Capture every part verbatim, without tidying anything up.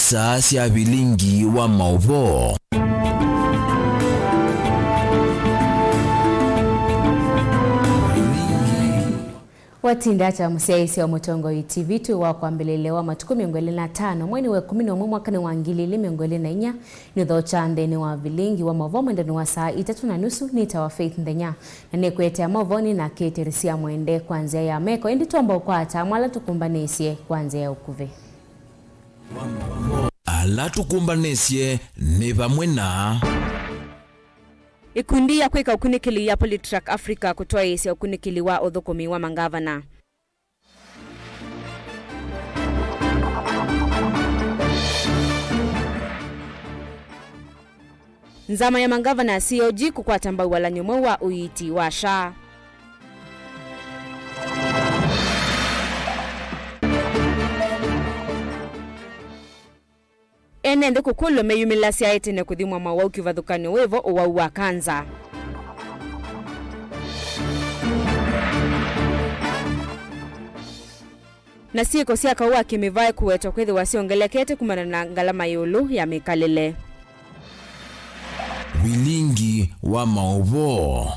Saa sya vilingi wa maũvoo. Watinda ata, mũsyaĩĩsya wa Mũtongoi T V? Twĩ wa kwambĩlĩlya wa matukũ mĩongo ĩlĩ na atano, mweinĩ wa ĩkũmi na ũmwe, mwakanĩ wa ngili ilĩ mĩongo ĩlĩ na inya. Nĩũthokya nthĩnĩ wa vilingi wa maũvoo mwendonĩ wa saa itatũ na nusu. Nĩtawa Faith Nthenya, na nĩkũetea maũvoo nĩ na Kate Risia Mwende kwa nzĩa ya meko, ĩndĩ twamba ũkwata amwe ala tũkũmbanĩsye kwa nzĩa ya ũkuvĩ. Ala tũkũmbanĩsye nĩ vamwe na. Ikundi ya kwĩka ũkunĩkĩli ya Polytrack Africa kũtwaĩĩsya ũkunĩkĩli wa ũthũkũmi wa mangavana. Nzama ya mangavana ya C O G kũkwata mbau walany'o mweũ wa ũiiti wa SHA. Ene nthĩ kũkũlw'a meyumĩlasya ĩtene kũthimwa mawau kĩvathũkany'o wĩvo ũwau wa kanza. Na syĩko sya kaũ wa kĩmĩvaĩ kũwetwa kwĩthĩwa syongelekete kumana na ngalama ĩũlũ ya mĩkalĩle. Vilingi wa maũvoo.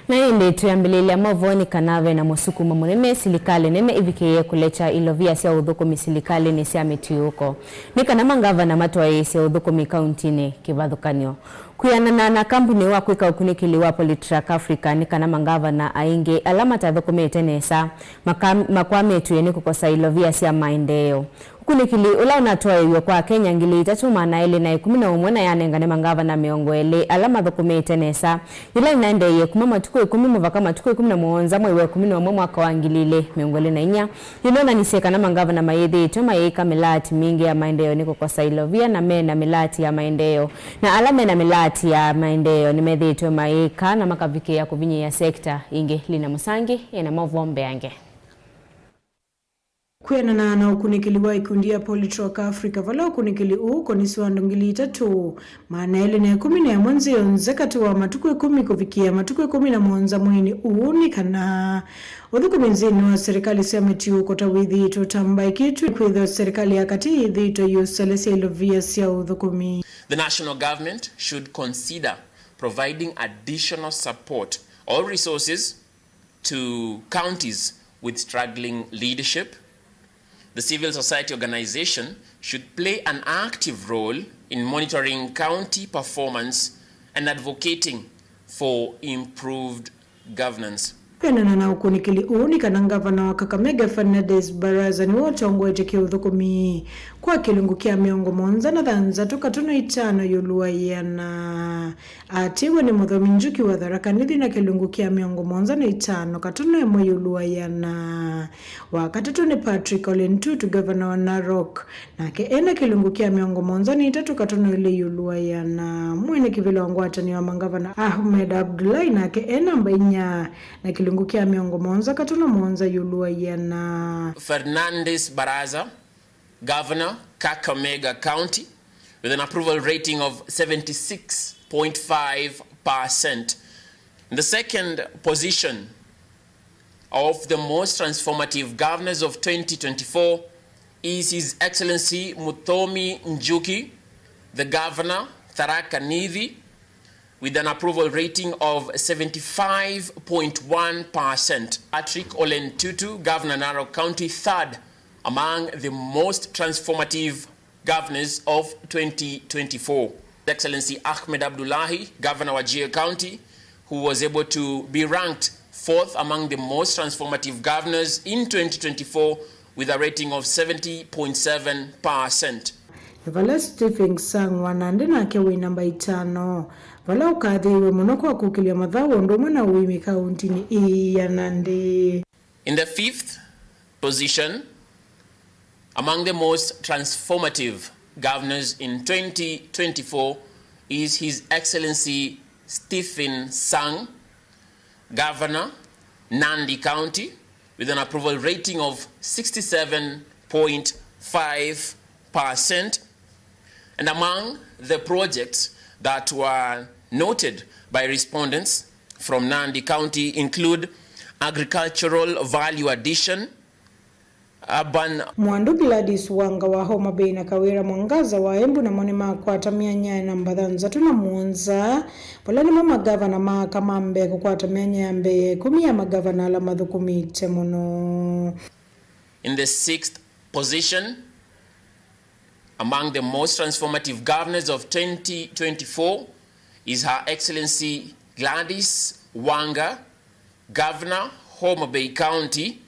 Na ĩndĩ twĩambĩlĩlya maũvoo nĩ kana ve na mũsukumo mũnene silikalĩ nene ĩvikĩĩe kũlekya ilovia sya ũthũkũmi silikalĩnĩ sya mĩtiũũko, nĩ kana mangavana matwaĩĩsye ũthũkũmi kauntinĩ kĩvathũkany'o. Kwĩanana na kambuni wa kwĩka ũkunĩkĩli wa Polytrack Africa, nĩ kana mangavana aingĩ ala matathũkũmĩte nesa maka-, makwamĩtw'e nĩ kũkosa ilovia sya maendeeo. Ũkunĩkĩli ũla ũnatwaĩiw'e kwa Akenya ngili itatũ maana elĩ na ĩkũmi na ũmwe na yanengane mangavana mĩongo ĩlĩ ala mathũkũmĩte nesa, yĩla ĩnaendeeie kuma matukũ ĩkũmi mũvaka matukũ ĩkũmi na mũonza mwei wa ĩkũmi na ũmwe mwaka wa ngili ilĩ mĩongo ĩlĩ na inya, yĩnoonanisye kana mangavana mayĩthĩĩtwe mayĩka mĩlaati mingĩ ya maendeeo nĩ kũkosa ilovia na me na mĩlaati ya maendeeo, na ala me na mĩlaati ya maendeeo nĩmethĩĩtwe mayĩka na makavikĩĩa kũvinyĩĩa sekta ingĩ. Lina Mũsangi ena maũvoo mbeange. Kwĩanana na ũkunĩkĩli wa ikundi ya Polytrack Africa, vala ũkunĩkĩli ũũ ũkonisye andũ ngili itatũ, maana elĩ na ĩkũmi na ĩmwe nzĩ yonthe katĩ wa matukũ ĩkũmi kũvikĩa matukũ ĩkũmi na mũonza mweinĩ ũũ, nĩ kana ũthũkũmi nthĩnĩ wa serikali sya mĩtiũũko ta wĩthĩĩtwe ũtambaĩkĩtw'e, kwĩthĩwa serikali ya katĩ yĩthĩĩtwe ĩiũselesya ilovia sya ũthũkũmi. The national government should consider providing additional support or resources to counties with struggling leadership. The civil society organization should play an active role in monitoring county performance and advocating for improved governance. Kwĩanana na ũkunĩkĩli ũũ, nĩ kana ngavana wa Kakamega Fernandes Baraza nĩwe ũtongoetye kĩũthũkũmi kwa kĩlungu kya mĩongo mũonza na thanthatũ katono itano ĩũlũ wa ĩana. Atĩĩwe nĩ Mũthomi Njuki wa Tharaka Nithi na kĩlungu kya mĩongo mũonza na itano katono ĩmwe ĩũlũ wa ĩana. Wa katatũ nĩ Patrick Ole Ntutu, ngavana wa Narok, nake ena kĩlungu kya mĩongo mũonza na itatũ katono ĩlĩ ĩũlũ wa ĩana. Mwene kĩvĩla wa ngwatanĩo ya mangavana Ahmed Abdullahi nake ena namba inya na kĩlungu kya mĩongo mũonza katono mũonza ĩũlũ wa ĩana. Fernandes Baraza, Governor, Kakamega County, with an approval rating of seventy-six point five percent. In the second position of the most transformative governors of twenty twenty-four is His Excellency Muthomi Njuki, the Governor, Tharaka Nithi, with an approval rating of seventy-five point one percent. Patrick Ole Ntutu, Governor, Narok County, third among the most transformative governors of twenty twenty-four. His Excellency Ahmed Abdullahi, Governor wa Wajir County, who was able to be ranked fourth among the most transformative governors in twenty twenty-four with a rating of seventy point seven percent. Na vala Stephen Sang wa Nandi nake wĩ namba itano, vala ũkathĩĩwe mũno kwa kũkĩlya mathaũ ũndũ ũmwe na ũĩmi kauntinĩ ĩĩ ya Nandi. In the fifth position, among the most transformative governors in twenty twenty-four is His Excellency Stephen Sang, Governor, Nandi County, with an approval rating of sixty-seven point five percent. And among the projects that were noted by respondents from Nandi County include agricultural value addition, urban. Mwandu Gladys Wanga wa Homa Bay na Kawira Mwangaza wa Embu namo nĩmakwata myanya ya namba thanthatũ na mũonza, vala nĩmo magavana ma aka ma mbee kũkwata myanya ya mbee ya ĩkũmi ya magavana ala mathũkũmĩte mũno. In the sixth position among the most transformative governors of twenty twenty-four is Her Excellency Gladys Wanga, Governor, Homa Bay County,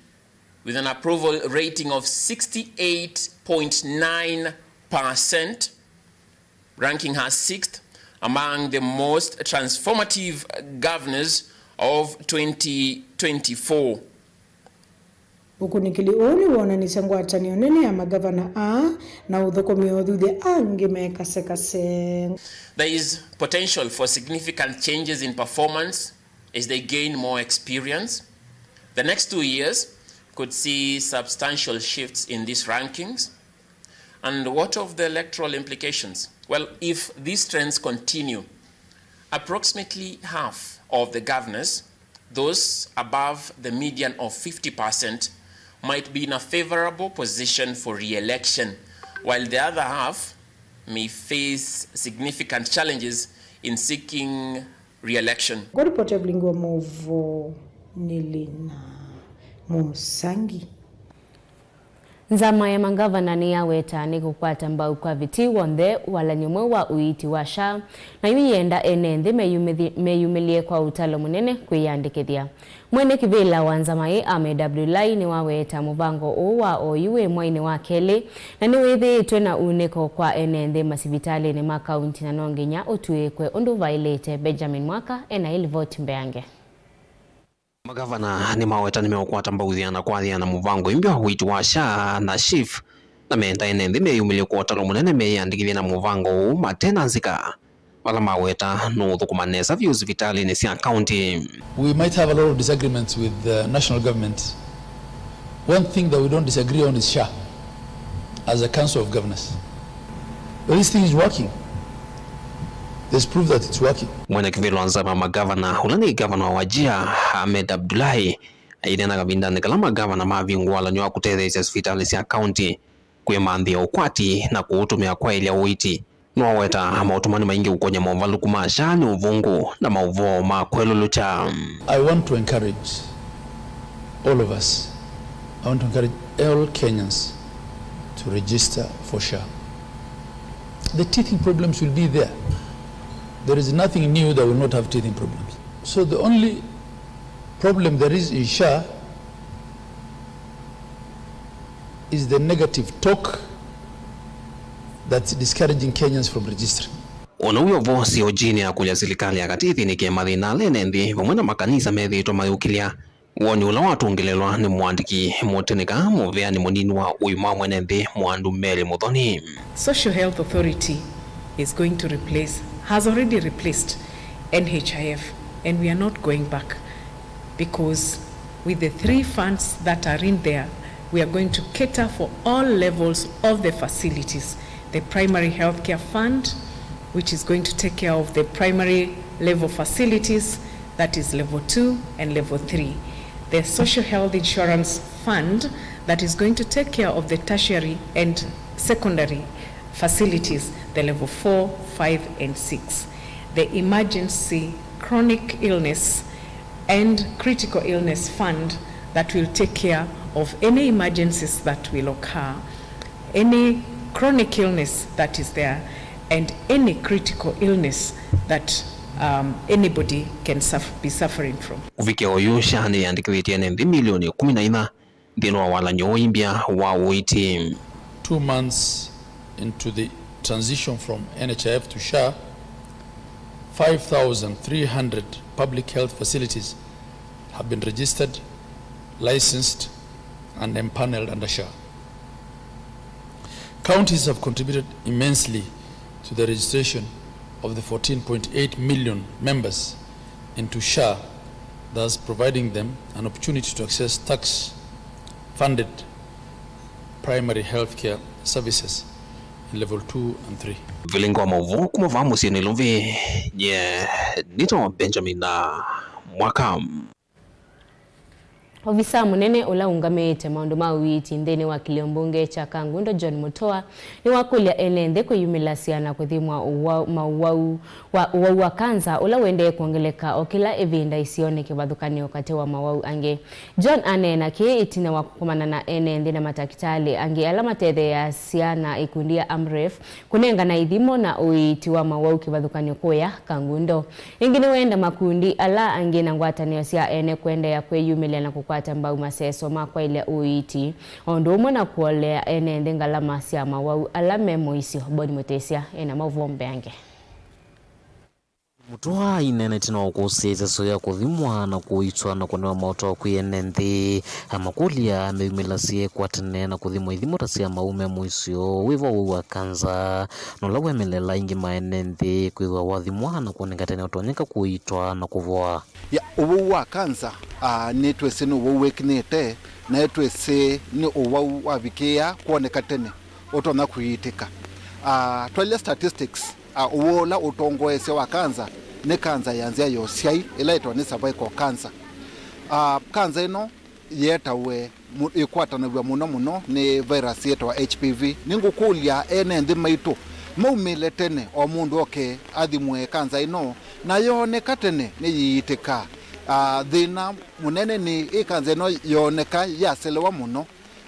with an approval rating of sixty-eight point nine percent, ranking her sixth among the most transformative governors of twenty twenty-four. Ũkunĩkĩli ũũ nĩwoonanisye ngwatanĩo nene ya magavana aa na ũthũkũmi wa athuthya angĩ me kasekase. There is potential for significant changes in performance as they gain more experience. The next two years could see substantial shifts in these rankings. And what of the electoral implications? Well, if these trends continue, approximately half of the governors, those above the median of fifty percent, might be in a favorable position for re-election, while the other half may face significant challenges in seeking re-election. Kwa ripoti ya Vilingi wa Mauvoo nĩ Lina Mũsangi. Nzama ya mangavana nĩyaweta nĩkũkwata mbau kwa viti w'onthe walany'o mweũ wa ũiiti wa SHA, na yu yĩenda ene nthĩ meyumĩthi-, meyumĩlye kwa ũtalo mũnene kwĩyandĩkĩthya. Mwene kĩvĩla wa nzama ĩĩ, Ahmed Abdullahi, nĩwaweta mũvango ũũ wa oyu wĩ mwainĩ wa kelĩ, na nĩwĩthĩĩtwe na unĩko kwa ene nthĩ masivitalĩnĩ ma kaunti, na no nginya ũtw'ĩĩkwe ũndũ vaĩlĩte. Benjamin Mwaka ena ĩlivoti mbeange. Magavana nĩmaweta nĩmeũkwata mbau ĩana kwa ĩana mũvango ĩmbya wa ũiiti wa SHA na SHIF, na menda ene nthĩ meyumĩlye kwa ũtalo mũnene meyĩandĩkĩthye na mũvango ũũ mate na nzika, vala maweta nũũthũkũma nesa vyũ sivitalĩnĩ sya kaunti. We might have a lot of disagreements with the national government. One thing that we don't disagree on is SHA as a council of governors. But this thing is working. There's proof that it's working. Mwene kĩvĩla wa nzama ya magavana, ũla nĩ gavana wa Wajir, Ahmed Abdullahi, aineena kavindanĩ kala magavana mavingũa walany'o wa kũtetheesya sivitalĩ sya kaunti kwĩmanthĩa ũkwati na kũũtũmĩa kwaĩlya ũiiti. Nĩwaweta maũtũmani maingĩ ũkony'a movalũku ma SHA nĩ ũvũngũ na maũvoo ma kwelũlũkya. I want to encourage all of us, I want to encourage all Kenyans to register for SHA. The teething problems will be there. There is nothing new that will not have teething problems. So the only problem there is in SHA is the negative talk that's discouraging Kenyans from registering. O na wĩ o vo, C O G nĩyakũlya silikalĩ ya katĩ ĩthĩnĩke mathĩna ala ene nthĩ vamwe na makanisa methĩĩtwe mayũkĩlya. Woni ũla watũngĩlĩlwa nĩ mũandĩki mũtĩnĩka mũveani mũnini wa ũima wa mwene nthĩ Mwandu Mary Muthoni. Social Health Authority is going to replace, has already replaced N H I F, and we are not going back, because with the three funds that are in there, we are going to cater for all levels of the facilities. The Primary Healthcare Fund, which is going to take care of the primary level facilities, that is level two and level three. The Social Health Insurance Fund, that is going to take care of the tertiary and secondary facilities, the level four, five, and six. The Emergency Chronic Illness and Critical Illness Fund, that will take care of any emergencies that will occur, any chronic illness that is there, and any critical illness that, um, anybody can suf-, be suffering from. Kũvikĩa oyu, SHA nĩyĩandĩkĩthĩtye ene nthĩ milioni ĩkũmi na inya nthĩnĩ wa walany'o ũũ ĩmbya wa ũiiti. Two months into the transition from N H I F to SHA, five thousand three hundred public health facilities have been registered, licensed, and empaneled under SHA. Counties have contributed immensely to the registration of the fourteen point eight million members into SHA, thus providing them an opportunity to access tax-funded primary healthcare services in level two and three. Vilingi wa maũvoo kuma vaa mũsyĩ Nairobi, nye nĩtawa Benjamin na Mwaka. Ovisa mũnene ũla ũngamĩĩte maũndũ ma ũiiti nthĩnĩ wa kĩlio mbunge kya Kangundo, John Mutua, nĩwakũlya ene nthĩ kwĩyumĩlasya na kũthimwa ũwau, maũwau wa, ũwau wa kanza ũla ũendee kwongeleka o kĩla ĩvinda isionĩ kĩvathũkany'o katĩ wa mawau angĩ. John aneena kĩĩ ĩtina wa kũkomana na ene nthĩ na matakĩtalĩ angĩ ala matetheeasya na ĩkundi ya Amref kũnengana ithimo na ũiiti wa mawau kĩvathũkany'o kũya Kangundo. Ĩngĩ nĩwenda makundi ala angĩ na ngwatanĩo sya ene kũendeea kwĩyumĩlya na kũkwata mbau maseso ma kwaĩlya ũiiti, o ũndũ ũmwe na kũolea ene nthĩ ngalama sya mawau ala me mũisyo. Boni Mũtĩsya ena maũvoo mbeange. Mũtũa aineenetie na ũkũsya ĩseso ya kũthimwa na kũitwa na kũnewa maũtao kwĩ ene nthĩ. Amakũlya meyumĩlasye kwa tene na kũthimwa ithimo ta sya mawau me mũisyo, wĩva ũwau wa kanza, na ũla wemelela aingĩ ma ene nthĩ kwĩthwa wathimwa na kwoneka tene ũtonyeka kũitwa na kũvoa. Ya, ũwau wa kanza, ah, nĩtwĩsĩ nĩ ũwau wĩkĩnĩte, na nĩtwĩsĩ nĩ ũwau wavikĩĩa kwoneka tene ũtonya kũiitĩka. Ah, twailye statistics, ah, ũwau ũla ũtongoesye wa kanza nĩ kanza ya nzĩa ya ũsyai, ĩla yĩtawa nĩ cervical cancer. Ah, kanza ĩno yĩetawe mu-, ĩkwatanaw'a mũno mũno nĩ virus yĩtawa H P V. Nĩngũkũlya ene nthĩ maitũ maumĩle tene, o mũndũ oke athimwe kanza ĩno, na yooneka tene nĩyĩiitĩka. Ah, thĩna mũnene nĩ ĩ kanza ĩno yooneka yaselewa mũno,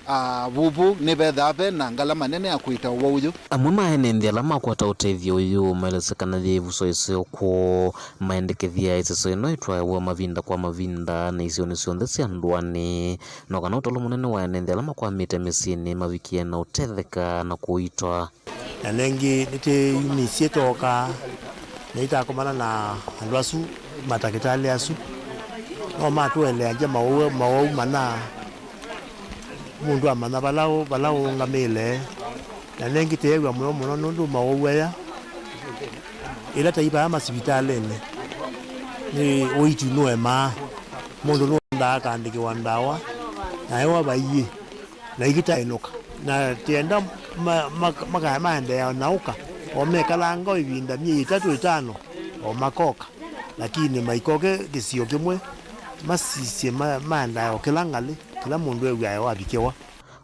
ah, vuvu nĩvethaa ve na ngalama nene ya kũita ũwau ũyũ. Amwe ma ene nthĩ ala makwata ũtethyo ũyũ maelesya kana yĩ ĩvuso ĩseo kwoo, maendekethya ĩseso ĩno ĩtwaĩwa mavinda kwa mavinda na isionĩ syonthe sya ndũanĩ, no kana ũtalo mũnene wa ene nthĩ ala makwamĩte mĩsyĩnĩ mavikie na ũtetheka na kũitwa. Na nengĩ nĩtĩyumisye tooka na itakomana na andũ asu, matakĩtalĩ asu, no matũeleangya mawau, mawau mana, mũndũ amanya vala ũ-, vala ũũngamĩle. Na nengĩ tĩew'a mũno mũno nũndũ mawau aya, ĩla taivaa masivitalĩnĩ, nĩ ũiiti nũemaa, mũndũ nũendaa akaandĩkĩwa ndawa, na ewa vaiĩ na ikitaĩnũka. Na tienda ma-, ma-, maka-, maendeea na ũka, o mekalanga o ĩvinda myei ĩtatũ ĩtano, o makoka, lakini maikoke kĩsio kĩmwe, masisye ma-, maendae o kĩla ngalĩ, kĩla mũndũ ew'ae wavikĩwa.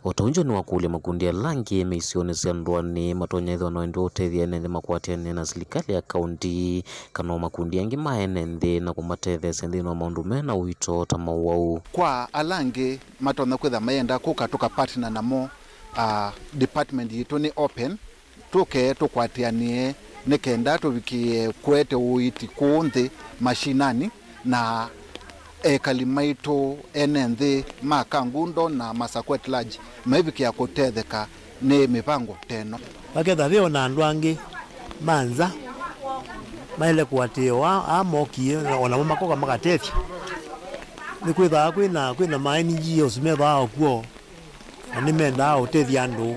O ta ũu, John nĩwakũlya makundi ala angĩ me isionĩ sya ndũanĩ matonya ĩthĩwa na wendi wa ũtethya ene nthĩ makwatĩanĩe na silikalĩ ya kaũnti, kana o makundi angĩ ma ene nthĩ na kũmatetheesya nthĩnĩ wa maũndũ me na ũito ta mawau. Kwa ala angĩ matonya kwĩtha mayenda kũka tũka partner namo, ah, department yitũ nĩ open, tũke tũkwatĩanĩe nĩ kenda tũvikĩe kũete ũiiti kũũ nthĩ mashinani, na ekali maitũ ene nthĩ ma Kangundo na Masakũ at large maivikĩa kũtetheka nĩ mĩvango ta ĩno. Vaketha ve o na andũ angĩ ma nza maĩle kũatĩĩwa, aa mokie, o namo makoka makatethya. Nĩkwĩthaa kwĩ na, kwĩ na ma N G Os me vaa o kw'o, na nĩmendaa ũtethya andũ,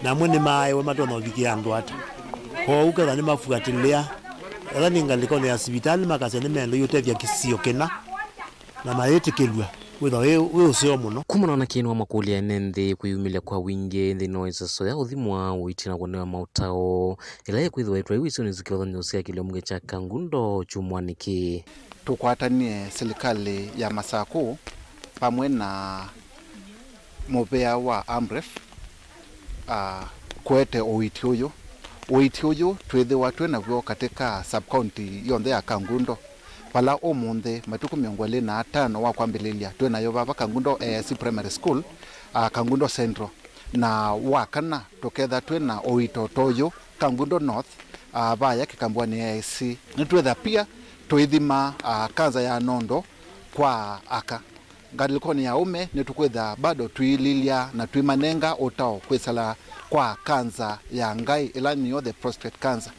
na amwe nĩmaaĩwe matonya ũvikĩa andũ ata. Kwoou ketha nĩmafuatĩlĩa, etha nĩ ngalĩkonĩ ya sivitalĩ, makasya nĩmenda ũtethya kĩsio kĩna, na mayĩtĩkĩlw'a wĩthwa wĩ, wĩ ũseo mũno. Kumana na kĩĩ nĩwamakũlya ene nthĩ kwĩyumĩlya kwa wingĩ nthĩnĩ wa ĩseso ya ũthimwa ũiiti na kũnewa maũtao, ĩla yĩkwĩthĩwa ĩtwaĩwe isionĩ sya kĩvathũkany'o sya kĩlio mbunge kya Kangundo kyumwanĩ kĩĩ. Tũkwatanie silikalĩ ya Masakũ vamwe na mũvĩa wa Amref, ah, kũete ũiiti ũyũ. Ũiiti ũyũ twĩthĩwa twĩ naw'o katĩ ka sub-county yonthe ya Kangundo, vala ũmũnthĩ, matukũ mĩongo ĩlĩ na atano wa kwambĩlĩlya, twĩ nayo vava Kangundo A I C Primary School, ah, Kangundo Central, na wa kana tũketha twĩ na ũito ta ũyũ Kangundo North, ah, vaya Kĩkambwanĩ A I C. Nĩtwĩtha pia tũithima, ah, kanza ya nondo kwa aka. Ngalĩkonĩ ya aũme, nĩtũkwĩtha bado tũililya na tũimanenga ũtao kwĩsĩla kwa kanza ya ngaĩ, ĩla nĩyo the prostate cancer.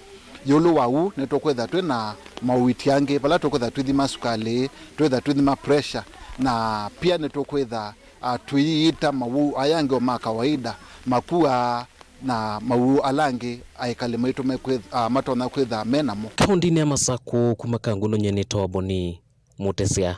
Ĩũlũ wa ũu, nĩtũkwĩtha twĩ na maũiiti angĩ, vala tũkwĩtha tũithima sukalĩ, twĩtha tũithima pressure, na pia nĩtũkwĩtha, ah, tũiita mawau aya angĩ o ma kawaida, makua, na mawau ala angĩ aĩkali maitũ mekwĩth-, ah, matonya kwĩtha me namo. Kaũndĩnĩ ya Masakũ, kuma Kangundo, nyie nĩtawa Boni Mũtesya.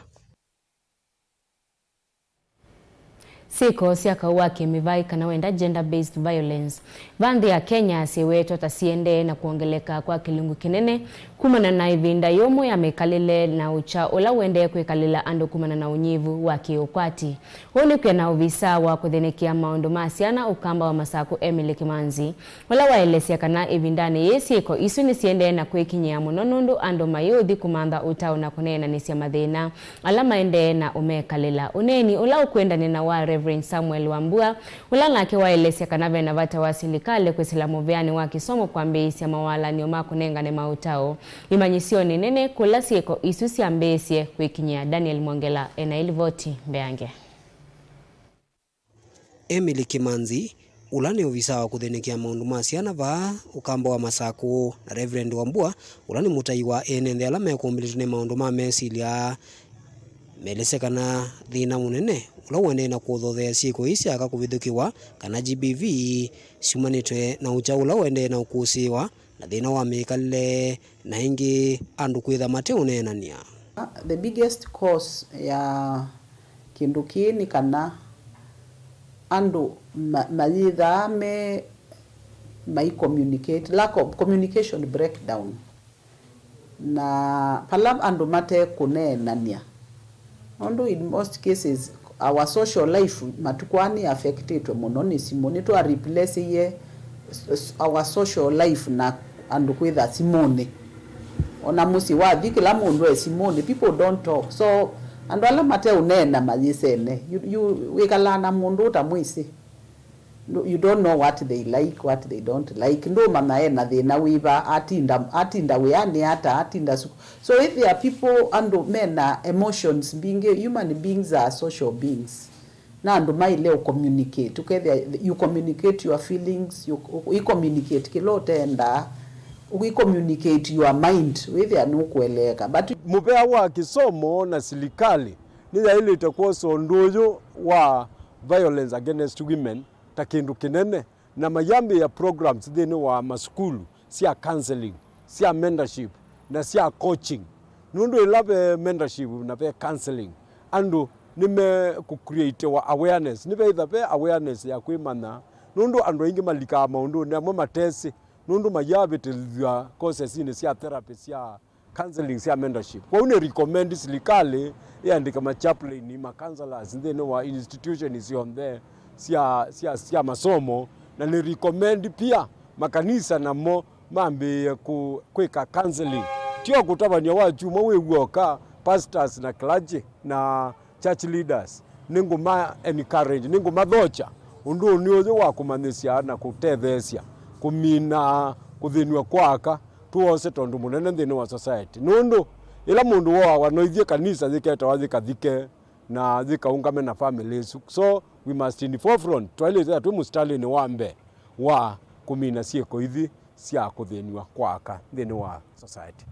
Syĩko sya kaũ wa kĩmĩvaĩ kana wenda gender-based violence va nthĩ ya Kenya syĩwetwa ta siendee na kwongeleka kwa kĩlungu kĩnene kumana na ĩvinda yũmũ ya mĩkalĩle na ũkya ũla ũendee kwĩkalĩla andũ kumana na ũnyivu wa kĩũkwati. Ũu nĩ kwĩana ovisa wa kũthĩnĩkĩa maũndũ ma syana Ũkamba wa Masakũ Emily Kĩmanzi, ũla waelesya kana ĩvindanĩ yĩĩ syĩko isu nĩsiendee na kwĩkinyĩa mũno nũndũ andũ mayĩũthi kũmantha ũtao na kũneenanĩsya mathĩna ala maendee na ũmekalĩla. Ũneeni ũla ũkwendany'a na wa Reverend Samuel Wambua, ũla nake waelesya kana vena vata wa silikalĩ kwĩsĩla mũvĩanĩ wa kĩsomo kwambĩĩsya mawalany'o ma kũnengane maũtao imanyĩsyonĩ nene kũla syĩko isu syambĩĩsye kwĩkinyĩa. Daniel Mwongela ena ĩlivoti mbeange. Emily Kĩmanzi, ũla nĩ ovisa wa kũthĩnĩkĩa maũndũ ma syana vaa Ũkamba wa Masakũ, na Reverend Wambua, ũla nĩ mũtai wa ene nthĩ ala mekũmbĩlĩtw'e nĩ maũndũ ma mesilya, melesya kana thĩna mũnene ũla ũendee na kũthotheea syĩko ii sya aka kũvithũkĩwa kana G B V syumanĩte na ũkya ũla ũendee na ũkũsĩĩwa na thĩna wa mĩkalĩle, na ĩngĩ andũ kwĩtha mateũneenany'a. The biggest cause ya kĩndũ kĩĩ nĩ kana andũ ma- mayĩthaa me mai communicate, lack of communication breakdown, na pala andũ mate kũneenany'a. Nũndũ in most cases, our social life matukũ aa nĩ affectĩtwe mũno nĩ simũ. Nĩtwa replaceie s- s- our social life na andũ kwĩtha simũnĩ. Ona mũsyĩ wathi kĩla mũndũ e simũnĩ, people don't talk. So andũ ala mateũneena mayĩsene, you, you, wĩkalaa na mũndũ ũtamwĩsĩ. No, you don't know what they like, what they don't like. Ndũmanya ena thĩna wĩva, atinda, atinda wĩanĩ ata, atinda su- So if there are people, andũ mena emotions mbingĩ, human beings are social beings. Na andũ maĩle ũ communicate. Ũkethĩa you communicate your feelings, you, you communicate kĩla ũtendaa, you communicate your mind, wĩthĩa nũkũeleeka. But mũvea wa kĩsomo na silikalĩ nĩyaĩlĩte kwosa ũndũ ũyũ wa violence against women ta kĩndũ kĩnene, na mayambĩĩa programs nthĩnĩ wa masukulu sya counseling, sya mentorship, na sya coaching. Nũndũ ĩla ve mentorship na ve counseling, andũ nĩmekũcreatewa awareness, nĩveĩtha ve awareness ya kwĩmanya, nũndũ andũ aingĩ malikaa maũndũnĩ amwe matesĩ, nũndũ mayavĩtĩlw'a coursesinĩ sya therapy sya counseling sya mentorship. Kwoou nĩ recommend silikalĩ ĩandĩke ma chaplain, ma counselors nthĩnĩ wa institution syonthe sya, sya, sya masomo, na nĩ recommend pia makanisa namo mambĩĩe kũ- kwĩka counseling. Tio kũtavany'a wa kyumwa wĩ w'oka, pastors na clergy na church leaders, nĩngũma encourage, nĩngũmathokya ũndũnĩ ũyũ wa kũmanyĩsya na kũtetheesya kũmina kũthĩnw'a kwa aka tũwose tondũ mũnene nthĩnĩ wa society. Nũndũ ĩla mũndũ wooawa, no ithyĩ kanisa yĩketawa yĩkathike na yĩkaũngame na family ĩsu. So we must in forefront, twaĩlĩte ĩthĩwa twĩ mũsitalĩnĩ wa mbee wa kũmina syĩko ithi sya kũthĩnw'a kwa aka nthĩnĩ wa society.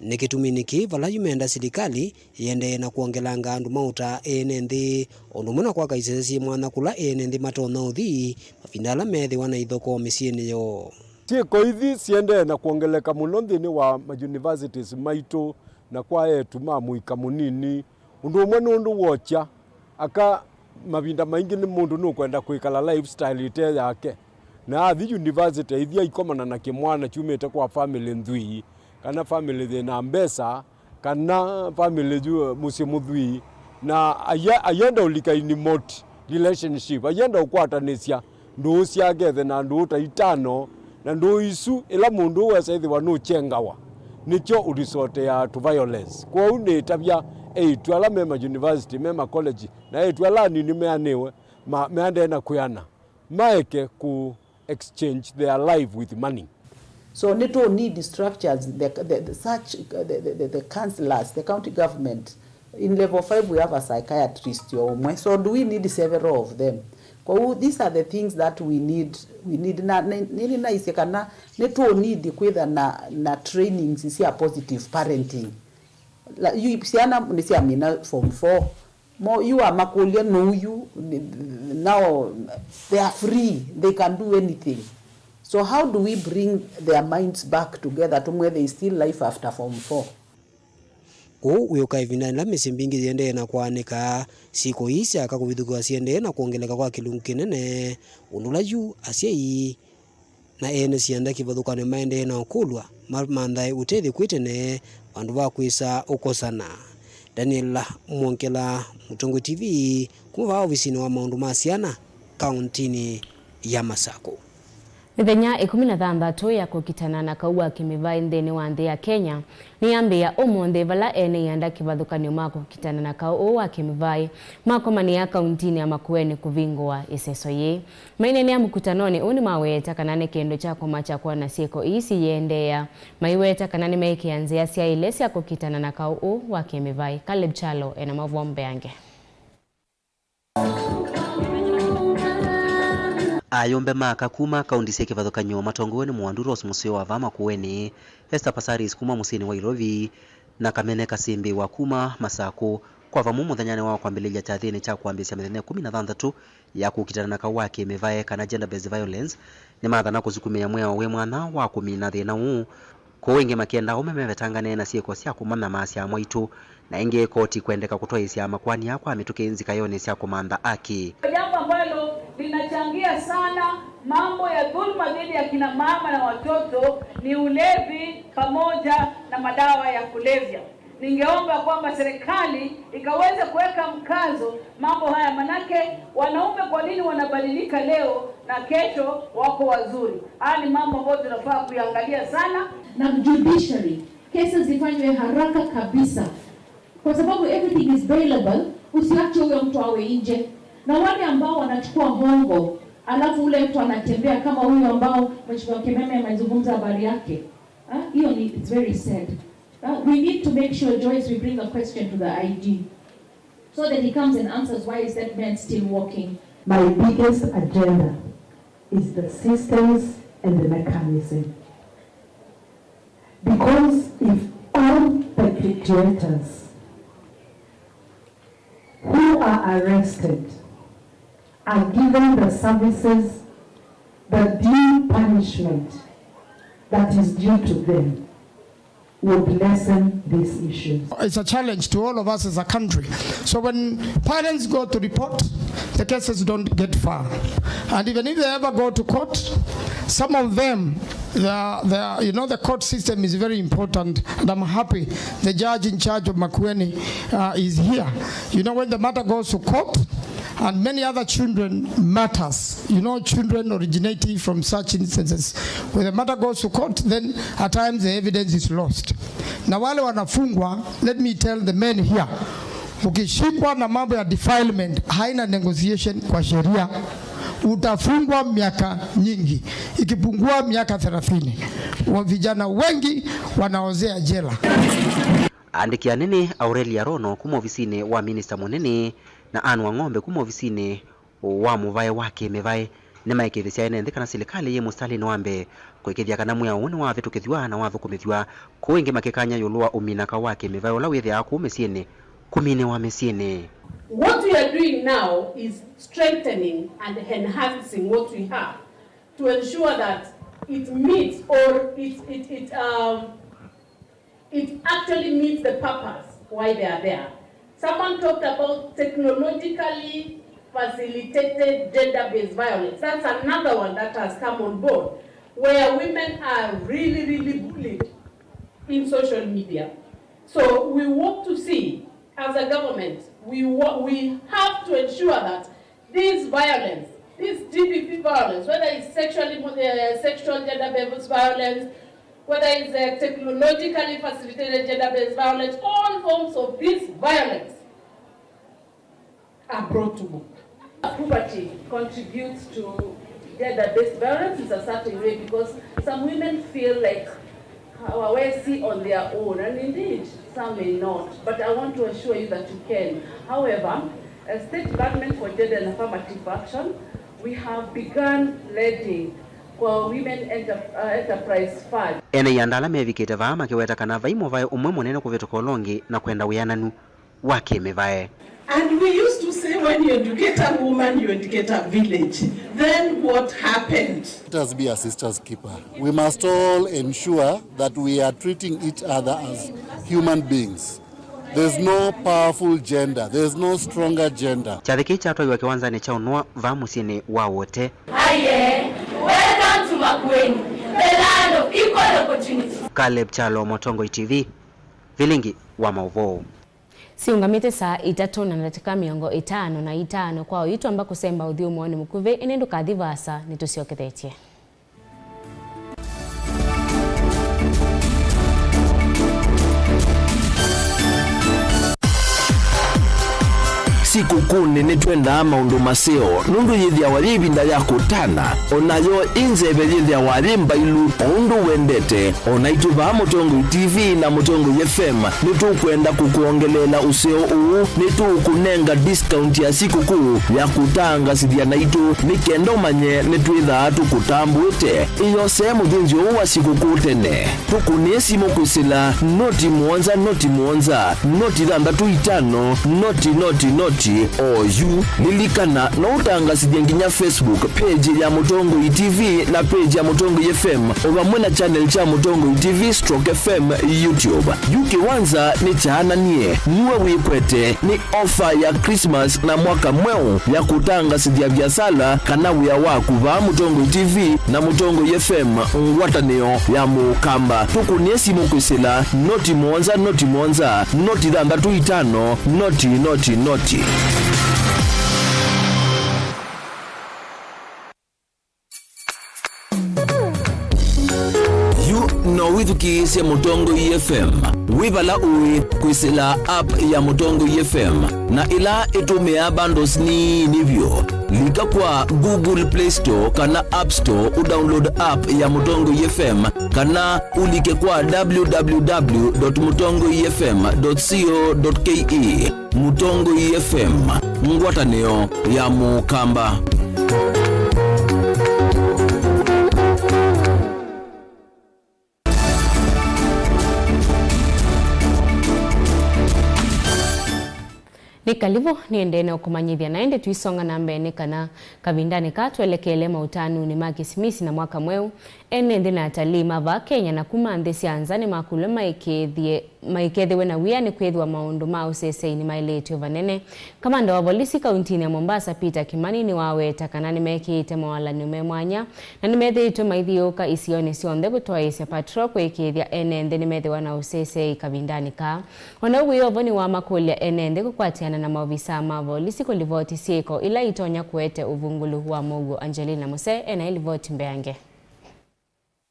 Nĩ kĩtuminĩ kĩĩ vala yu menda silikalĩ ĩendee na kwongelanga andũ maũta ene nthĩ, ũndũ ũmwe na kwaka isese syĩ mwanya kũla ene nthĩ matonya ũthi mavinda ala meethĩwa na ithokoo mĩsyĩnĩ yoo. Syĩko ithi siendee na kwongeleka mũno nthĩnĩ wa ma universities maitũ na kwa eĩtu ma mũika mũnini. Ũndũ ũmwe nũndũ wokya aka, mavinda maingĩ nĩ mũndũ nũkwenda kwĩkala lifestyle ĩte yake, na athi university aithi aikomana na kĩmwana kyumĩte kwa family nthwii, kana family yĩna mbesa, kana family yu mũsyĩ mũthwii, na aye- ayenda ũlika in remote relationship, ayenda ũkwatanĩsya ndũũ syake ethe na ndũũ ta itano, na ndũũ isu, ĩla mũndũ ũũ wesa ĩthĩwa nũkyengawa, nĩkyo ũrisoteaa tũ violence. Kwoou nĩtavya eĩtu ala me ma university, me ma college, na eĩtu ala anini meanĩwe, ma- meandee na kwĩana, maeke kũ exchange their life with money. So nĩ tũ need structures, the, the, the, such, the, the, the, the councillors, the county government, in level five we have a psychiatrist o ũmwe. So do we need several of them? Kwoou these are the things that we need, we need. Na nĩ- nĩ- nĩnaisye kana nĩ tũ need kwĩtha na, na trainings sya positive parenting. La- yu- syana nĩsyamina form four. Mo yu amakũlya nũũ yu, now they are free, they can do anything. So how do we bring their minds back together, tũmwethe is still life after form four? Ũu wĩũka ĩvindanĩ ĩla mĩsyĩ mbingĩ yĩendee na kũaanĩka, syĩko ii syaka kũvithũkĩwa syĩendee na kwongeleka kwa kĩlungu kĩnene, ũndũ ũla yu asyai na ene syanda kĩvathũkany'o maendee na ũkũlw'a mamanthae ũtethyo kwĩ tene vandũ va kwĩsa ũkosana. Daniel Mwongela, Mũtongoi T V, kuma vaa ovisinĩ wa maũndũ ma syana kaũntinĩ ya Masakũ. Mĩthenya ĩkũmi na thanthatũ ya kũkitana na kaũ wa kĩmĩvaĩ nthĩnĩ wa nthĩ ya Kenya nĩyambĩĩa ũmũnthĩ, vala ene ianda kĩvathũkany'o ma kũkitana na kaũ ũũ wa kĩmĩvaĩ makomanĩa kaũntinĩ ya Makueni kũvingũa ĩseso yĩĩ. Maineenea mũkutanonĩ ũũ nĩmaweeta kana nĩ kĩndũ kya kũmakya kwona syĩko ii siyĩendeea. Maiweta kana nĩmeĩkĩa nzĩa syaĩle sya kũkitana na kaũ ũũ wa kĩmĩvaĩ. Caleb Kyalo ena maũvoo mbeange. Ayũmbe ma aka kuma kaunti syĩ kĩvathũkany'o matongoew'e nĩ Mwandu Rose mũseo wa vaa Makueni, Esther Passaris kuma mũsyĩnĩ wa Ilovi, na Kamene Kasimbi wa kuma Masakũ, kwa vamwe mũthenyanĩ wa kwambĩlĩlya kyathĩnĩ kya kwambĩĩsya mĩthenya ĩkũmi na thanthatũ ya kũkitana na kaũ wa kĩmĩvaĩ kana gender based violence, nĩmathana kũsukumĩa mwĩao wĩ mwanya wa kũmina thĩna ũũ. Kwoou ĩngĩ makĩenda aũme mevetangane na syĩko sya kũmanyamaasya amwaitũ, na ĩngĩ koti kwendeka kũtwaĩĩsya makoani aa kwa mĩtũkĩ nzikaĩonĩ sya kũmantha aki. Jambo ambalo linachangia sana mambo ya dhulma dhidi ya kina mama na watoto ni ulevi pamoja na madawa ya kulevya. Ningeomba kwamba serikali ikaweze kuweka mkazo mambo haya, manake wanaume kwa nini wanabadilika leo na kesho wako wazuri? Haya ni mambo ambayo tunafaa kuiangalia sana. Na judiciary, cases zifanywe haraka kabisa, kwa sababu everything is bailable. Usiache huyo mtu awe nje. Na wale ambao wanachukua hongo, alafu ule mtu anatembea kama huyo ambao Mheshimiwa Kimeme amezungumza habari yake, ah, hiyo ni, it's very sad. Uh, we need to make sure, Joyce, we bring a question to the I G so that he comes and answers why is that man still walking. My biggest agenda is the systems and the mechanism. Because if all perpetrators who are arrested are given the services, the due punishment that is due to them, would lessen these issues. It's a challenge to all of us as a country. So when parents go to report, the cases don't get far. And even if they ever go to court, some of them, the, the, you know, the court system is very important. And I'm happy the judge in charge of Makueni, uh, is here. You know, when the matter goes to court, and many other children matters. You know, children originating from such instances. When the matter goes to court, then at times the evidence is lost. Na wale wanafungwa, let me tell the men here, ukishikwa na mambo ya defilement, haina negotiation kwa sheria. Utafungwa miaka nyingi, ikipungua miaka thelathini. Wa vijana wengi wanaozea jela. Aandĩki anene Aurelia Rono kuma ovisinĩ wa minista mũnene na Anne Wang'ombe kuma ovisinĩ wa mũvae wa kĩmĩvae nĩmaĩkĩĩthĩsya ene nthĩ kana silikalĩ yĩ mũsitalĩnĩ wa mbee kũĩkĩĩthya kana mwĩao ũũ nĩwavĩtũkĩthw'a na wathũkũmĩthw'a, kũu ĩngĩ makĩkany'a ĩũlũ wa ũmina kaũ wa kĩmĩvae ũla wĩthĩawa kũu mĩsyĩnĩ kũminĩwa mĩsyĩnĩ. What we are doing now is strengthening and enhancing what we have to ensure that it meets or it, it, it, um, it actually meets the purpose why they are there. Someone talked about technologically facilitated gender-based violence. That's another one that has come on board, where women are really, really bullied in social media. So we want to see, as a government, we, wa- we have to ensure that this violence, this G B V violence, whether it's sexually mo- uh, sexual gender-based violence, whether it's uh, technologically facilitated gender-based violence, all forms of this violence are brought to book. Poverty contributes to gender-based violence in a certain way because some women feel like hawawezi on their own, and indeed, some may not, but I want to assure you that you can. However, as State Department for Gender and Affirmative Action, we have begun lending kwa Women Enter, uh, Enterprise Fund. Ene ianda ala mevikĩte vaa makĩweta kana vai mũvae ũmwe mũnene kũvĩtũka ũla ũngĩ na kwenda wĩananu wa kĩmĩvae. And we used to say, when you educate a woman, you educate a village. Then what happened? Let us be a sister's keeper. We must all ensure that we are treating each other as human beings. There's no powerful gender. There's no stronger gender. Kyathĩ kĩĩ kyatwaiwe kĩwanzanĩ kya Ũnũa vaa mũsyĩnĩ wa Wote. Aye, welcome to Makueni, the land of equal opportunity. Caleb Kyalo, Mũtongoi T V, vilingi wa maũvoo. Siũngamĩte saa itatũ na ndatĩka mĩongo ĩtano na itano kwa oyu twamba kũsemba ũthyũmũonĩ mũkuvĩ, ĩndĩ ndũkathi vaasa, nĩtũsyokethetye. Sikũkũnĩ nĩtwendaa maũndũ maseo, nũndũ yĩthĩawa yĩ ĩvinda ya kũtana, o nayo ĩ nzeve yĩthĩawa yĩ mbailu, o ũndũ wendete. O naitũ vaa Mũtongoi T V na Mũtongoi F M nĩtũkwenda kũkwongeleela ũseo ũũ. Nĩtũũkũnenga discount ya sikũkũ ya kũtangasĩthya naitũ, nĩ kenda ũmanye nĩtwĩthaa tũkũtambũĩte. Ĩyosee mũthĩnzĩo ũũ wa sikũkũ tene. Tũkũnĩe simũ kwĩsĩla noti mũonza, noti mũonza, noti thanthatũ itano, noti, noti, noti, oyu. Lilikana, no ũtangasĩthye nginya Facebook page ya Mũtongoi T V na page ya Mũtongoi F M, o vamwe na channel kya Mũtongoi T V stroke F M YouTube. Yu kĩwanza nĩ kyaananie, nue wĩkwete, nĩ ofa ya Christmas na mwaka mweũ ya kũtangasĩthya viasala kana wĩa waku vaa Mũtongoi T V na Mũtongoi F M, ngwatanĩo ya Mũkamba. Tũkũnĩe simũ kwĩsĩla noti mũonza, noti mũonza, noti thanthatũ itano, noti, noti, noti. Yu no wĩthukĩĩsye Mũtongoi F M wĩ vala ũĩ kwĩsĩla app ya Mũtongoi F M, na ĩla ĩtũmĩaa bundles nini vyũ. Lika kwa Google Play Store kana App Store ũdownload app ya Mũtongoi F M, kana ũlike kwa w w w dot mũtongoi f m dot co dot k e. Mũtongoi F M, ngwatanĩo ya Mũkamba. Nĩ kalivũ, nĩendee na ũkũmanyĩthya, na ĩndĩ tũisonga na mbee nĩ kana kavindanĩ kaa twelekeele maũtanunĩ ma Kĩsimisi na mwaka mweũ. Ene nthĩ na atalii ma vaa Kenya na kuma nthĩ sya nza nĩmakũlw'a maĩkĩĩthye maikethĩwe na wia nĩ kwĩthĩwa maũndũ ma ũsesei nĩmaĩlĩtw'e vanene. Kamanda wa volisi kauntinĩ ya Mombasa, Peter Kimani, nĩwaweta kana nĩmekĩĩte mawalany'o me mwanya na nĩmethĩĩtwe maithiũũka isionĩ syonthe kũtwaĩĩsya patrol kũĩkĩĩthya ene nthĩ nĩmethĩwa na ũsesei kavindanĩ kaa. O na ũu wĩ o vo, nĩwamakũlya ene nthĩ kũkwatĩana na maovisaa ma volisi kũlivoti syĩko ila itonya kũete ũvungũlu wa mũuo. Angelina Muse ena ĩlivoti mbeange.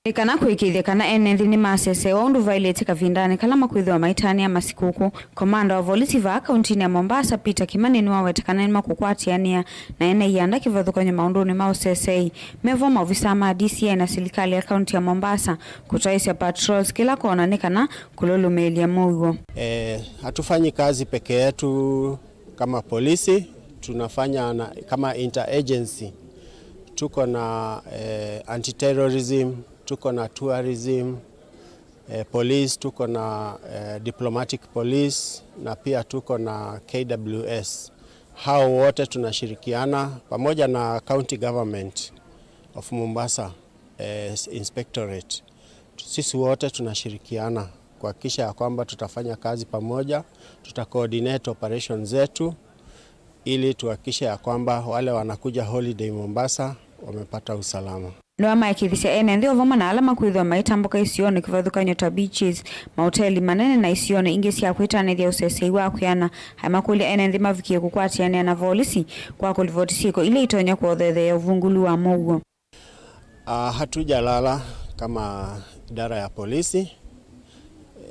Nĩ kana kũĩkĩĩthya kana ene nthĩ nĩmasesewa ũndũ vaĩlĩte kavindanĩ kala makwĩthĩwa maitanĩa masikũkũ, komanda wa volisi vaa kauntinĩ ya Mombasa, Peter Kimani, nĩwaweta kana nĩmakũkwatĩanĩa na ene ianda kĩvathũkany'o maũndũnĩ ma ũsesei. Me vo, maovisaa ma D C I na silikalĩ ya kaunti ya Mombasa kũtaĩsya patrols kĩla kona nĩ kana kũlũlũmĩĩlya mũuo. Eh, hatufanyi kazi peke yetu kama polisi, tunafanya na, kama interagency. Tuko na, eh, anti-terrorism, tuko na tourism, eh, police, tuko na, eh, diplomatic police, na pia tuko na K W S. Hao wote tunashirikiana pamoja na County Government of Mombasa, eh, Inspectorate. Sisi wote tunashirikiana kuhakikisha ya kwamba tutafanya kazi pamoja, tuta coordinate operations zetu ili tuhakikishe ya kwamba wale wanakuja holiday Mombasa wamepata usalama. Nĩwamaĩkĩĩthisye ene nthĩ o vamwe na ala makwĩthĩwa maitambũka isionĩ kĩvathũkany'o ta beaches, maoteli manene na isionĩ ingĩ sya kwĩtanĩthya ũsesei wa kwĩana. Aimakũlya ene nthĩ mavikie kũkwatĩanĩa na volisi kwa kũlivoti syĩko ila itonya kũothetheea ũvungũlu wa mũuo. Ah, hatujalala kama idara ya polisi,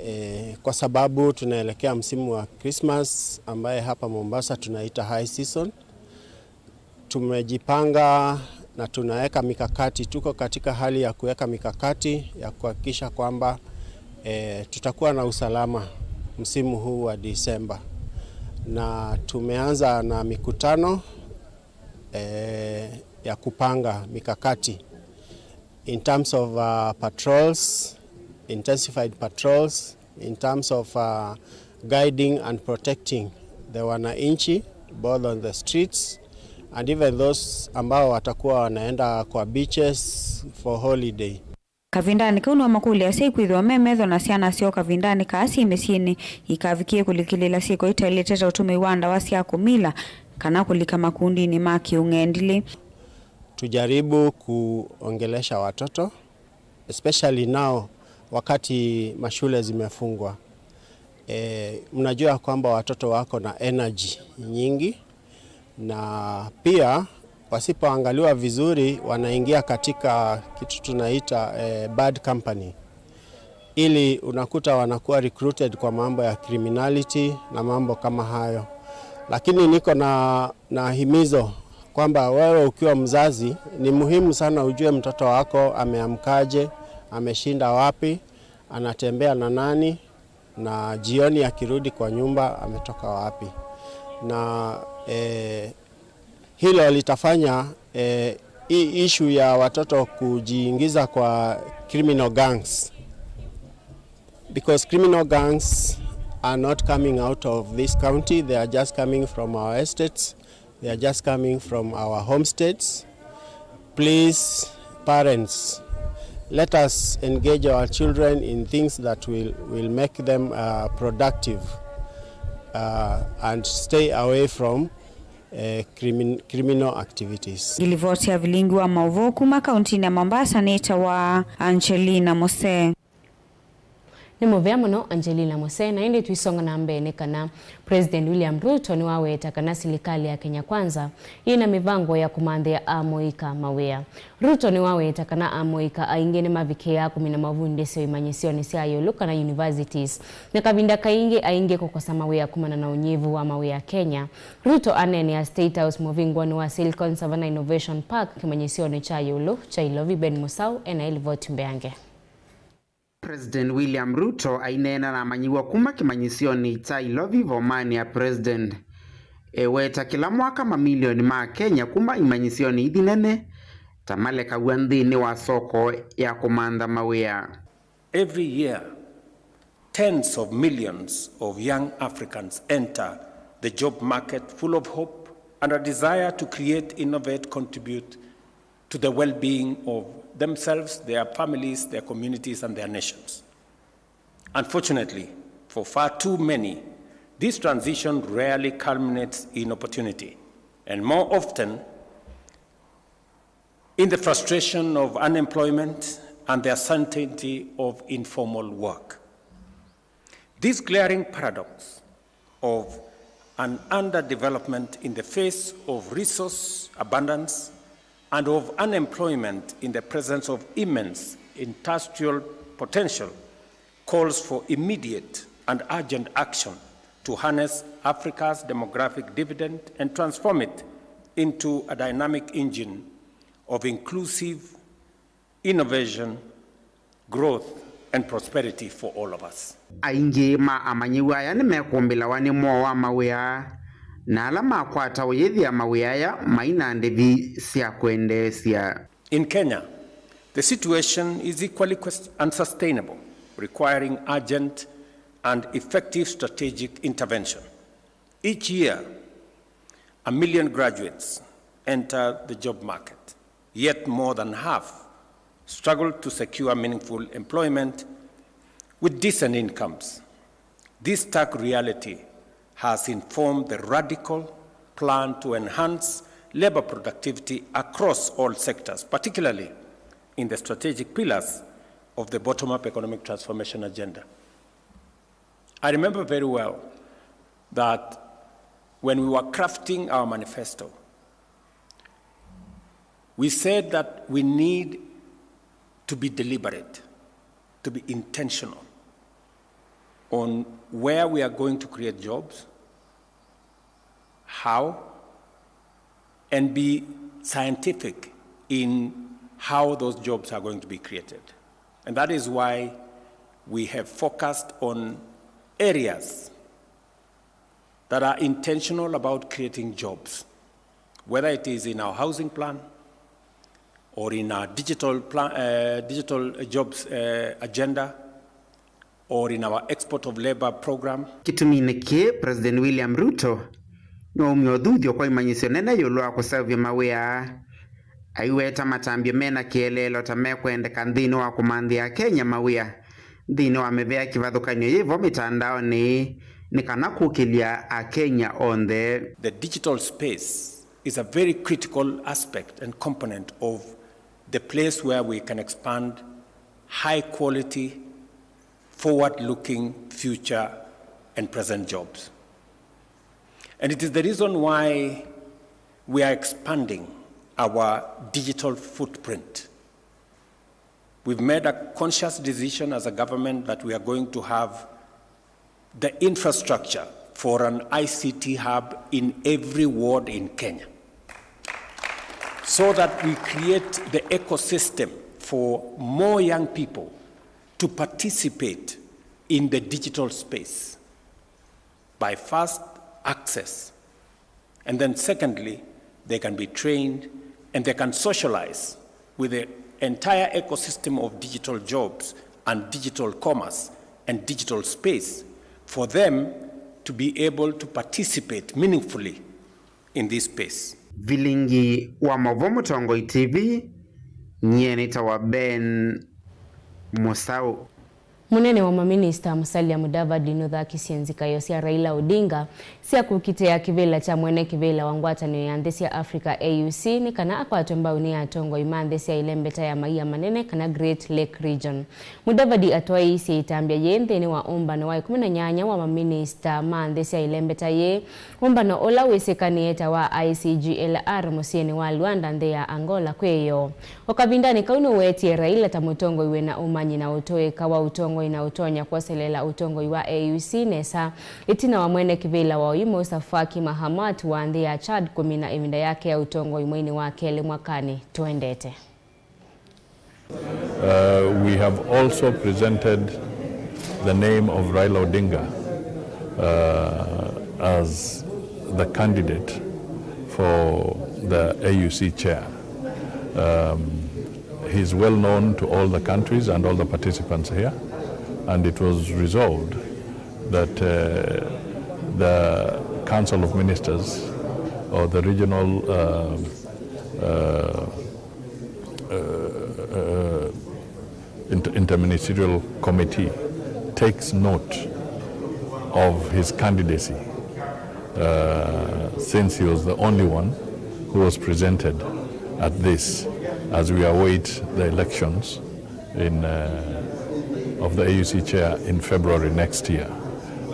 eh, kwa sababu tunaelekea msimu wa Christmas ambaye hapa Mombasa tunaita high season. Tumejipanga na tunaweka mikakati, tuko katika hali ya kuweka mikakati ya kuhakikisha kwamba, eh, tutakuwa na usalama msimu huu wa Disemba. Na tumeanza na mikutano eh, ya kupanga mikakati in terms of, uh, patrols, intensified patrols, in terms of, uh, guiding and protecting the wananchi, both on the streets and even those ambao watakuwa wanaenda kwa beaches for holiday. Kavindanĩ kau nĩwamakũlya asyai kwĩthĩwa me metho na syana syoo kavindanĩ kaa syĩ mĩsyĩnĩ ikavikie kũlikĩlĩĩla syĩko itaĩlĩte ta ũtũmĩi wa ndawa sya kũmila kana kũlika makundinĩ ma kĩũng'endilĩ. Tujaribu kuongelesha watoto, especially now wakati mashule zimefungwa. E, mnajua kwamba watoto wako na energy nyingi, na pia wasipoangaliwa vizuri wanaingia katika kitu tunaita eh, bad company, ili unakuta wanakuwa recruited kwa mambo ya criminality na mambo kama hayo. Lakini niko na, na himizo kwamba wewe ukiwa mzazi ni muhimu sana ujue mtoto wako ameamkaje, ameshinda wapi, anatembea na nani, na jioni akirudi kwa nyumba ametoka wapi. Na eh, hilo litafanya eh, hii issue ya watoto kujiingiza kwa criminal gangs, because criminal gangs are not coming out of this county, they are just coming from our estates, they are just coming from our homesteads. Please, parents, let us engage our children in things that will, will make them uh, productive uh, and stay away from uh, crimin criminal activities. Ngilivoti ya vilingi wa maũvoo kuma kauntinĩ ya Mombasa nĩtawa Angelina Mose. Nĩ mũvea mũno Angelina Mose, na ĩndĩ tũisonga na mbee nĩ kana President William Ruto nĩwaweta kana silikalĩ ya Kenya Kwanza yĩna mĩvango ya kũmanthĩa amũika mawĩa. Ruto nĩwaweta kana amũika aingĩ nĩmavikĩaa kũmina mavundĩsyo imanyĩsyonĩ sya ĩũlũ kana universities, na kavinda kaingĩ aingĩ kũkosa mawĩa kumana na ũnyivu wa mawĩa Kenya. Ruto aneenea State House mũvingũanĩ wa Silicon Savannah Innovation Park kĩmanyĩsyonĩ kya ĩũlũ kya Ilovi. Ben Musau ena ĩlivoti mbeange. President William Ruto aineena na amanyĩw'a kuma kĩmanyĩsyonĩ kya Ilovi Vomani ya President, eweta kĩla mwaka mamilioni ma Kenya kuma imanyĩsyonĩ ithi nene ta malekaw'a nthĩnĩ wa soko ya kũmantha mawĩa. Every year, tens of millions of young Africans enter the job market full of hope and a desire to create, innovate, contribute to the well-being of themselves, their families, their communities, and their nations. Unfortunately, for far too many, this transition rarely culminates in opportunity, and more often in the frustration of unemployment and the uncertainty of informal work. This glaring paradox of an underdevelopment in the face of resource abundance and of unemployment in the presence of immense industrial potential calls for immediate and urgent action to harness Africa's demographic dividend and transform it into a dynamic engine of inclusive innovation, growth, and prosperity for all of us. Aingĩ ma amanyĩw'a aya nĩmekũmbĩlawa nĩ mwoo wa mawĩa, na ala makwata ũyĩthĩa mawĩa aya mai na ndĩvi sya kwendeesya. In Kenya, the situation is equally quest- unsustainable, requiring urgent and effective strategic intervention. Each year, a million graduates enter the job market, yet more than half struggle to secure meaningful employment with decent incomes. This stark reality has informed the radical plan to enhance labor productivity across all sectors, particularly in the strategic pillars of the bottom-up economic transformation agenda. I remember very well that when we were crafting our manifesto, we said that we need to be deliberate, to be intentional on where we are going to create jobs, how, and be scientific in how those jobs are going to be created. And that is why we have focused on areas that are intentional about creating jobs, whether it is in our housing plan or in our digital, plan, uh, digital jobs uh, agenda or in our export of labor program. Kĩtuminĩ kĩĩ, President William Ruto nĩwaumya ũthuthyo kwa imanyĩsyo nene ĩũlũ wa kũseũvya mawĩa, aiweta matambya mena kĩeleelo ta mekwendeka nthĩnĩ wa kũmanthĩa Akenya mawĩa nthĩnĩ wa mĩvĩa kĩvathũkany'o yĩvo mĩtandaonĩ nĩ kana kũkĩlya Akenya onthe. The digital space is a very critical aspect and component of the place where we can expand high quality, forward-looking future and present jobs. And it is the reason why we are expanding our digital footprint. We've made a conscious decision as a government that we are going to have the infrastructure for an I C T hub in every ward in Kenya, so that we create the ecosystem for more young people to participate in the digital space by first access, and then secondly, they can be trained and they can socialize with the entire ecosystem of digital jobs and digital commerce and digital space for them to be able to participate meaningfully in this space. Vilingi wa Mavo Mũtongoi T V, nyie nĩtawa Ben Mũsaũ. Mũnene wa maminista Musalia Mudavadi nũthakisye nzikaĩo sya Raila Odinga sya kũkitĩa kĩvĩla kya mwene kĩvĩla wa ngwatanĩo ya nthĩ sya Africa A U C nĩ kana akwatwe mbau nĩ atongoi ma nthĩ sya ĩlembeta ya maia manene kana Great Lake Region. Mudavadi atwaĩĩsye ĩtambya yĩĩ nthĩnĩ wa ũmbano wa ĩkũmi na nyanya wa maminista ma nthĩ sya ĩlembeta yĩĩ, ũmbano ũla wĩsĩkanĩe ta wa I C G L R mũsyĩnĩ wa Luanda, nthĩ ya Angola, kwĩ ĩyoo. O kavindanĩ kau nũwetie Raila ta mũtongoi wĩ na ũmanyi na ũtũĩka wa ũtongoi na ũtonya kwoseleela ũtongoi wa A U C nesa, ĩtina wa mwene kĩvĩla wa oyu Moussa Faki Mahamat wa nthĩ ya Chad kũmina ĩvinda yake ya ũtongoi mweinĩ wa kelĩ mwakanĩ tũendete. Uh, we have also presented the name of Raila Odinga, uh, as the candidate for the A U C chair. Um, he's well known to all the countries and all the participants here, and it was resolved that, uh, the Council of Ministers or the regional, uh, uh, uh, uh, inter-, interministerial committee takes note of his candidacy, uh, since he was the only one who was presented at this, as we await the elections in, uh, of the A U C chair in February next year.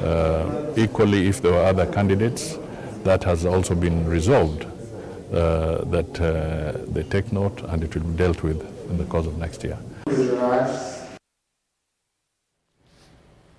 Uh, equally, if there were other candidates, that has also been resolved, uh, that, uh, they take note and it will be dealt with in the course of next year.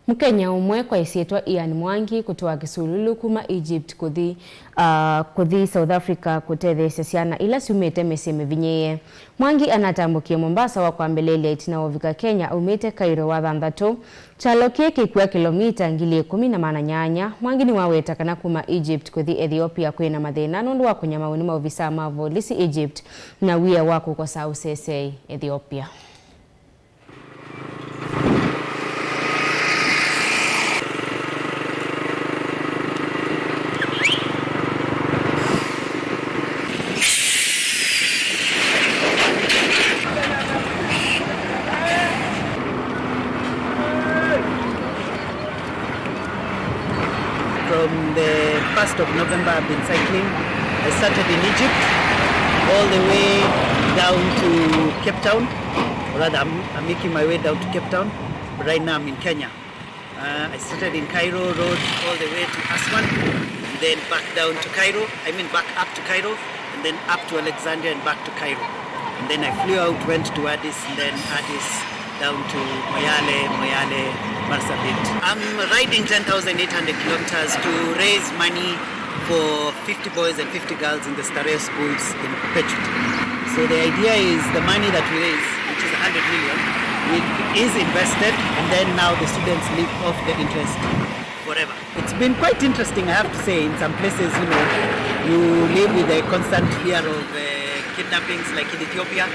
Mũkenya ũmwe kwa ĩsyĩtwa Ian Mwangi kũtũa kĩsululu kuma Egypt kũthi, ah, kũthi South Africa kũtetheesya syana ila syumĩte mĩsyĩ mĩvinyĩĩe. Mwangi anatambũkie Mombasa wa kwambĩlĩĩlya ĩtina wa ũvika Kenya aumĩte Cairo wathanthatũ. Kyalo kĩĩ kĩkw'a kĩlomita ngili ĩkũmi na maana nyanya. Mwangi nĩwaweta kana kuma Egypt kũthi Ethiopia kwĩ na mathĩna nũndũ wa kũnyamaũ nĩ maovisaa ma volisi Egypt na wia wa kũkosa ũseseei Ethiopia. From the first of November, I've been cycling. I started in Egypt, all the way down to Cape Town. Or rather, I'm, I'm making my way down to Cape Town. But right now, I'm in Kenya. Uh, I started in Cairo, rode all the way to Aswan, and then back down to Cairo. I mean, back up to Cairo, and then up to Alexandria and back to Cairo. And then I flew out, went to Addis, and then Addis down to Moyale, Moyale, Marsabit. I'm riding ten thousand eight hundred kilometers to raise money for fifty boys and fifty girls in the Starehe schools in Pechut. So the idea is the money that we raise, which is a hundred million, we, is invested, and then now the students live off the interest forever. It's been quite interesting, I have to say. In some places, you know, you live with the constant fear of, uh, kidnappings, like in Ethiopia.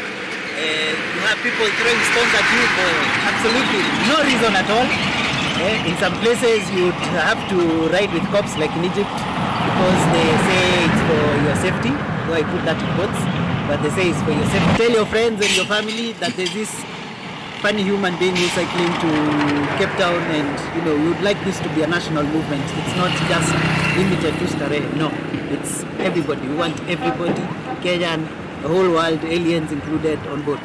Uh, you have people throwing stones at you for absolutely no reason at all. Eh, in some places, you'd have to ride with cops, like in Egypt, because they say it's for your safety. So I put that in quotes. But they say it's for your safety. Tell your friends and your family that there's this funny human being who's cycling to Cape Town, and, you know, we would like this to be a national movement. It's not just limited to Starehe. No, it's everybody. We want everybody, Kenyan, the whole world, aliens included, on board.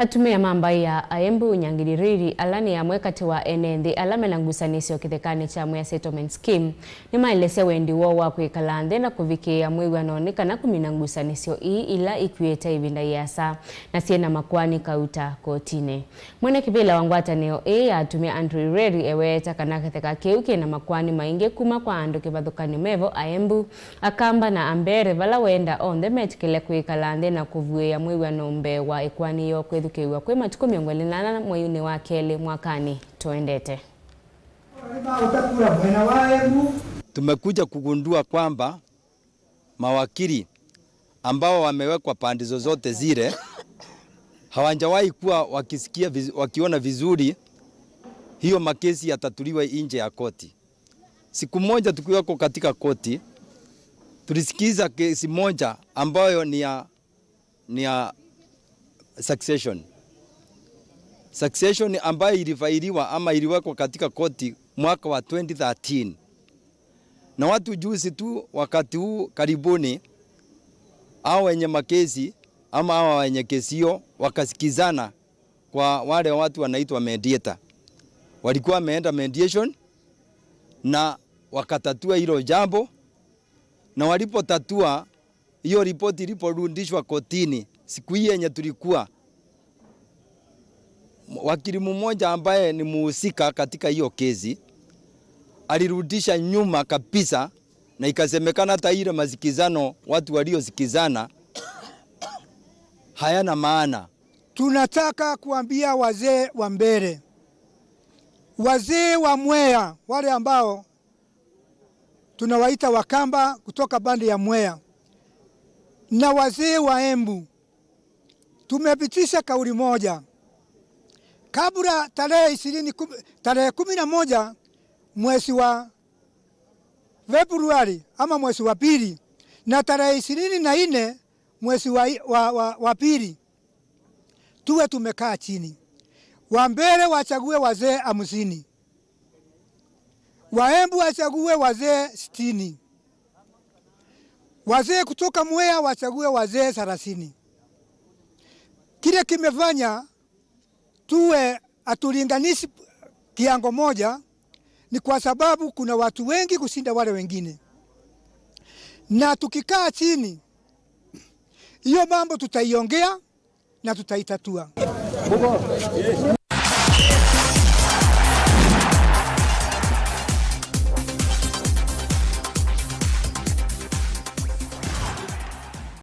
Atumĩa ma mbaĩ ya Aembu Nyangiri Riri, ala nĩ amwe katĩ wa ene nthĩ ala mena ngusanĩsyo kĩthekanĩ kya Mwea Settlement Scheme, nĩmaelesya wendi woo wa kwĩkala nthĩ na kũvikĩĩa mwĩw'ano nĩ kana kũmina ngusanĩsyo ii ila ikuĩte ĩvinda yĩasa na syĩ na makoani kauta kotinĩ. Mwene kĩvĩla wa ngwatanĩo ĩĩ ya atumĩa, Andrew Riri, eweeta kana kĩtheka kĩu kĩ na makoani maingĩ kuma kwa andũ kĩvathũkany'o mevo, Aembu, Akamba na Ambere, vala wenda onthe metĩkĩle kwĩkala nthĩ na kũvuĩĩa mwĩw'ano mbee wa ĩkoani yoo kwĩthukĩĩw'a kwĩ matukũ mĩongo ĩlĩ na ana mweinĩ wa kelĩ mwakanĩ tũendete. Tumekuja kugundua kwamba mawakili ambao wamewekwa pande zozote zile hawajawahi kuwa wakisikia viz-, wakiona vizuri hiyo makesi yatatuliwe nje ya koti. Siku moja tukiweko katika koti, tulisikiza kesi moja ambayo ni ya, ni ya succession. Succession ambayo ilifailiwa ama iliwekwa katika koti mwaka wa twenty thirteen. Na watu juzi tu wakati huu karibuni, hao wenye makesi ama hawa wenye kesi hiyo wakasikizana kwa wale watu wanaitwa mediator. Walikuwa wameenda mediation na wakatatua hilo jambo, na walipotatua, hiyo ripoti iliporudishwa kotini, siku hii yenye tulikuwa, wakili mmoja ambaye ni muhusika katika hiyo kesi alirudisha nyuma kabisa, na ikasemekana hata ile masikizano, watu waliosikizana hayana maana. Tunataka kuambia wazee wa Mbeere, wazee wa Mwea, wale ambao tunawaita Wakamba kutoka pande ya Mwea, na wazee wa Embu, tumepitisha kauli moja. Kabla tarehe ishirini, tarehe kumi na moja mwezi wa Februari ama mwezi wa pili, na tarehe ishirini na nne mwezi wa, wa, wa, wa pili, tuwe tumekaa chini. Wa Mbeere wachague wazee hamsini. Wa Embu wachague wazee sitini. Wazee kutoka Mwea wachague wazee thelathini. Kile kimefanya tuwe hatulinganishi kiango moja ni kwa sababu kuna watu wengi kushinda wale wengine. Na tukikaa chini, hiyo mambo tutaiongea na tutaitatua.